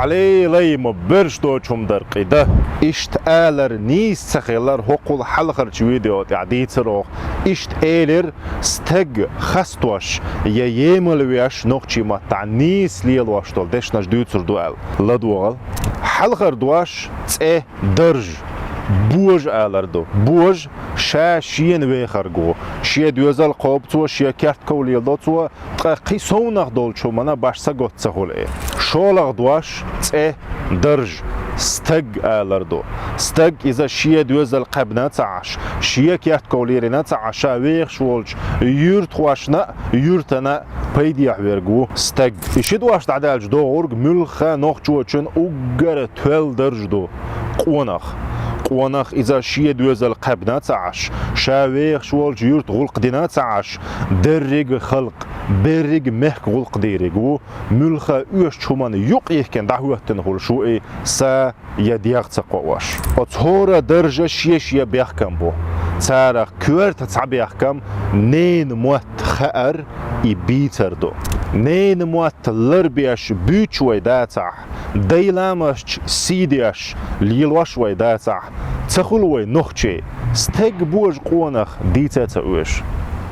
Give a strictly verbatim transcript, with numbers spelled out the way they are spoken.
Лей-лей, ма берш доцу хӀума дара кхин дан. Иштта алар нийса ца хилар хӀокхул хьалхарчу видео тӀехь дийцира оха. Иштта элира, стаг хастош я емал веш нохчийн маттахь нийса лелош долу дешнаш дуьйцур ду аьлла. ЛадогӀал. Хьалхара дош цӀе дарж. Божа алар ду. Божа ша шена вехарг ву. Шен доьзал кхобу цо, шен кертков леладо цо, ткъа кхин совнах долчу хӀуманна баш са готта ца хуьлу и. ШолгӀа дош цӀе дарж, стаг алар ду. Стаг иза шен доьзал кхаьбна а ца Ӏаш, шен кертков лерина а ца Ӏаш, ша вехаш волчу юьртахошна а, юьртана а пайдехь верг ву стаг. И ши дош дӀадаьлча догӀург муьлхха нохчочун уггар тоьлла дарж ду къонах. Къонах иза шен доьзал кхаьбна а ца Ӏаш, ша вехаш волчу юьрта гӀуллакх дина а ца Ӏаш, дерриг а халкъ, берриг а мехкан гӀуллакх дийриг ву, муьлхха оьшучу хӀуманна юкъайихкина дӀахӀоьттина хуьлуш ву и, са я дегӀ ца кхоош. Оцу хӀора даржа шен-шен бехкам бу. Царах коьрта цхьа бехкам ненан мотт хаар и бийцар ду. Ненан мотт ларбеш буьйцуш вай дацахь, дай ламасташ сий деш лелош вай дацахь, ца хуьлу вай нохчий, стаг божа къонах дийца а ца оьшу.